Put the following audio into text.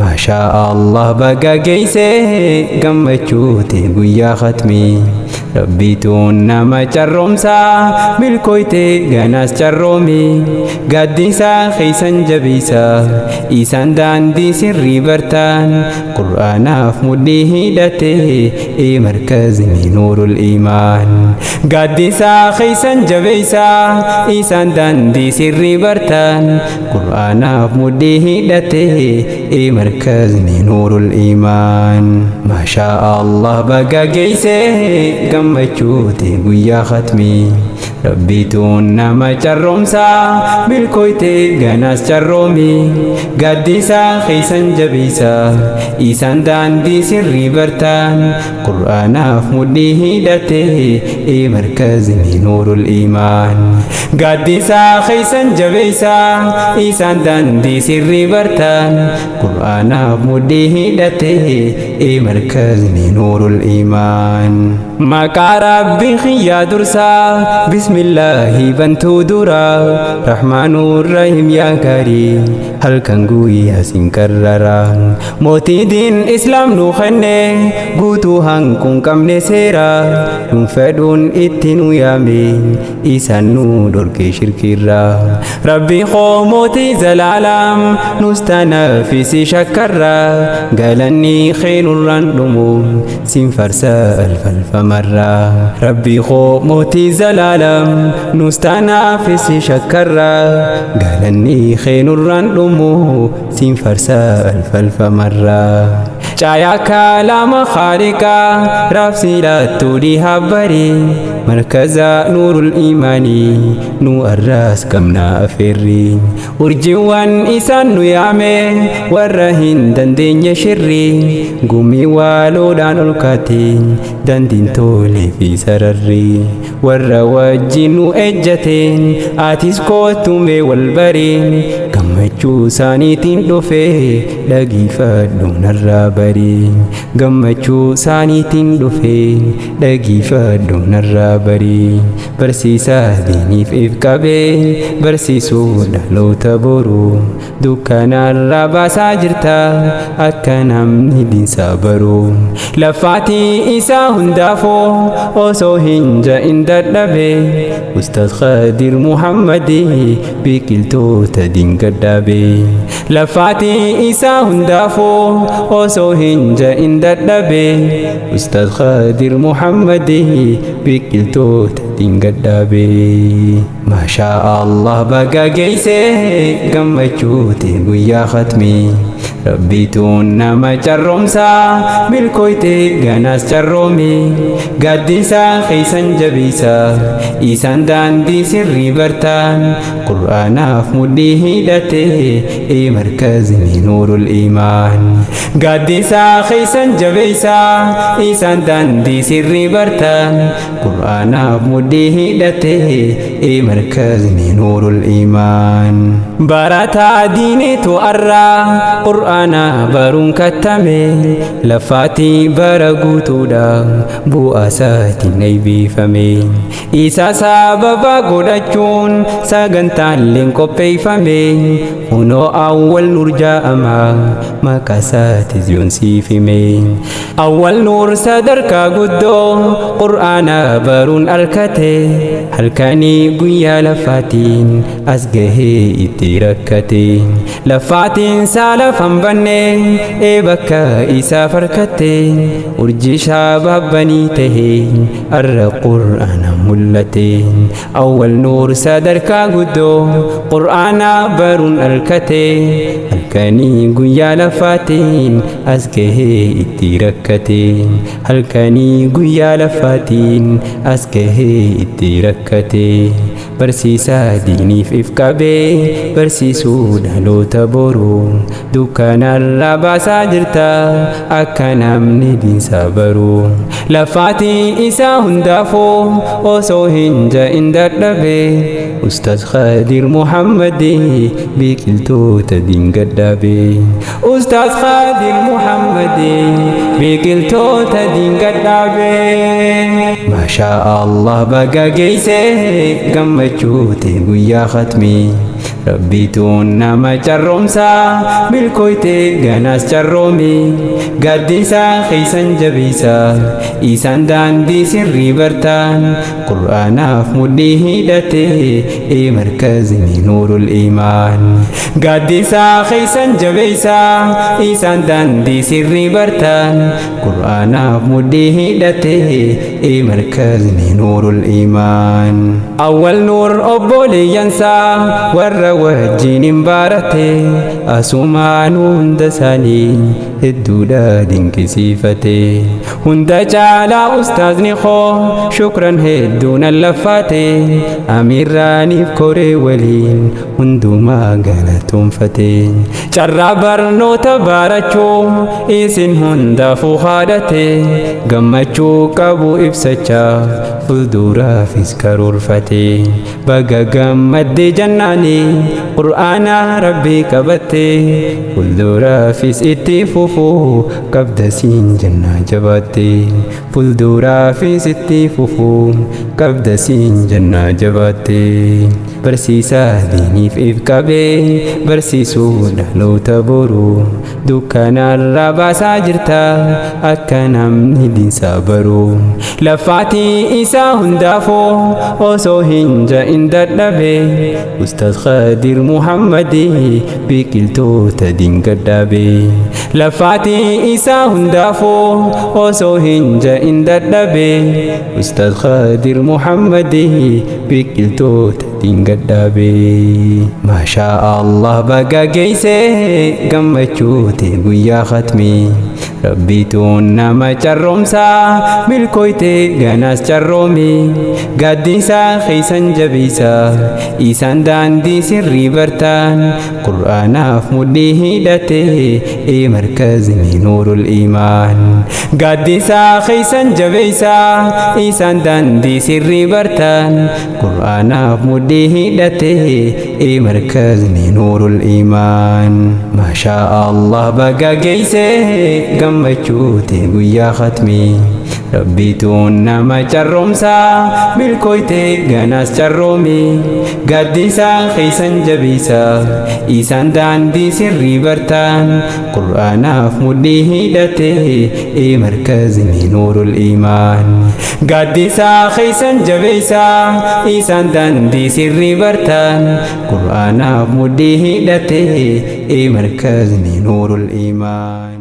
Maashaa Allah baga geeyse gammachuuti guyyaa khatmii. Rabbiituun nama carroomsaa milkooyte ganaas carroomi. Gaaddisaa keeysan jabeeysa isaan daandii sirrii bartaan Qur'aanaaf mudhii hidhate ee markazni nuurul iimaan. Gaaddisaa keeysan jabeeysa isaan daandii sirrii bartaan Qur'aanaaf mudhii hidhate ee markazni nuurul iimaan. Maashaa Allah baga geeyse gammachuuti guyyaa khatmii. Rabbiituun nama carroomsaa milkooyte ganaas carroomi. Gaaddisaa keeysan jabeeysa isaan daandii sirrii bartaan Qur'aanaaf mudhii hidhate ee markazni nuurul iimaan. Gaaddisaa keeysan jabeeysa isaan daandii sirrii bartaan Qur'aanaaf mudhii hidhate ee markazni nuurul iimaan. Maqaa Rabbii xiyyaa dursaa bismillaahi bantuu dura Rahmaanur Rahiim yaa gaarii halkan guyyaa sin qarrara. Mootii diin islaam nu kenne guutuu hanquun qabne seera nun fedhuun itti nu yaame isaan nu dhorke shirkirra. Rabbi koo mootii zalaalam nus tanaaf si shakkarra galanni keenurraan dhumu sin farsa alfalfamarra. Rabbi koo mootii zalaalam nus tanaaf si shakkarra galanni keenurraan dhumu sin farsa alfalfamarra. Caayaa kalaama khaaliqaa raabsilaattuu dhihabbari markaza nuurul iimaanii nu arraas qabnaa afeerri. Urjiiwwan isaan nu yaame warra hin dandeenye shirri gumii waaloodhaan ol kaate daandiin tolee fi sararri warra wajjin nu ejjateen atis kootu mee wal bariin gammachuu isaaniitiin dhufe dhageeffadhu narraa barii gammachuu isaaniitiin dhufe dhageeffadhu narraa barii barsiisaa diiniif if qabee barsiisuu dhaloota boruu dukkanarraa baasaa jirta akka namni diinsaa baruu lafaatii isaa hundaafuu osoo hin ja'in dadhabe Ustaaz Khadir Muhammadi biqiltoota dingadhaabe lafaatii isaa hundaafuu osoo hin ja'in dadhabe Ustaaz Khadir Muhammadi biqiltoota dingadhaabe. Maashaa Allah baga geeyse gammachuuti guyyaa khatmii. Rabbiituun nama carroomsaa milkooyte ganaas carroomi. Gaaddisaa keeysan jabeeysa isaan daandii sirrii bartaan Qur'aanaaf mudhii hidhate ee markazni nuurul iimaan. Gaaddisaa keeysan jabeeysa isaan daandii sirrii bartaan Qur'aanaaf mudhii hidhate ee markazni nuurul iimaan. Barataa diiniitu arraa Qur'aana baruun kattame lafaatii bara guutuudha bu'aa isaatiin eebbifame. Isa sababa godhachuun sagantaaleen qopheeffame kunoo awwal nuur ja'ama maqaa isaatis yoon siif hime. Awwal nuur sadarkaa guddoo Qur'aana baruun arkate halkanii guyyaa lafaatiin as gahee itti rakkate. Lafaatiin saala banne ee bakka isaa farkatte urjii shaababbanii tahe arra Qur'aana mul'ate. Awwal nuur sadarkaa guddoo Qur'aana baruun arkate halkanii guyyaa lafaatiin as gahee itti rakkate. Halkanii guyyaa lafaatiin as gahee itti rakkate. Barsiisaa diiniif if qabee barsiisuu dhaloota boruu dukkanarraa baasaa jirta akka namni diinsaa baruu lafaatii isaa hundaafuu osoo hin ja'in dadhabe Ustaaz Khadir Muhammadi biqiltoota dingadhaabe. Ustaaz Khadir Muhammadi biqiltoota dingadhaabe. Maashaa Allah baga geeyse gammachuuti guyyaa khatmii. Rabbiituun nama carroomsaa milkooyte ganaas carroomi. Gaaddisaa keeysan jabeeysaa isaan daandii sirrii bartaan Qur'aanaaf mudhii hidhate ee markazni nuurul iimaan. Gaaddisaa keeysan jabeeysaa isaan daandii sirrii bartaan Qur'aanaaf mudhii hidhate ee markazni nuurul iimaan. Awwal nuur obboleeyyansaa warra wajjin hin baarate asumaan hunda isaanii hedduudha dinqisiifate. Hunda caalaa ustaazni koo shukran hedduu nan laffaate amiirraaniif koree waliin hundumaa galatoonfate. Carraa barnoota barachuu isin hundaafuu haadhate gammachuu qabu ibsachaa fuulduraafis karoorfate. Baga gammadde jannaani Qur'aana Rabbii qabatte fuulduraafis itti fufuu qabda siin jennaa jabaatte. Fuulduraafis itti fufuu qabda siin jennaa jabaatte. Barsiisaa diiniif if qabee barsiisuu dhaloota boruu dukkanarraa baasaa jirta akka namni diinsaa baruu. Lafaatii isaa hundaafuu osoo hin ja'in dadhabe Ustaaz Khadir Muhammadii biqiltoota dingadhaabe. Lafaatii isaa hundaafuu osoo hin ja'in dadhabe Ustaaz Khadir Muhammadii biqiltoota dingadhaabe. Maashaa Allah baga geeyse gammachuuti guyyaa khatmii. Rabbiituun nama carroomsaa milkooyte ganaas carroomi. Gaaddisaa keeysan jabeeysaa isaan daandii sirrii bartaan Qur'aanaaf mudhii hidhate ee markazni nuurul iimaan. Gaaddisaa keeysan jabeeysaa isaan daandii sirrii bartaan Qur'aanaaf mudhii hidhate ee markazni nuurul iimaan. Maashaa Allah baga geeyse gammachuuti guyyaa khatmii. Rabbiituun nama carroomsaa milkooyte ganaas carroomi. Gaaddisaa keeysan jabeeysaa isaan daandii sirrii bartaan Qur'aanaaf mudhii hidhate ee markazni nuurul iimaan. Gaaddisaa keeysan jabeeysaa isaan daandii sirrii bartaan Qur'aanaaf mudhii hidhate ee markazni nuurul iimaan.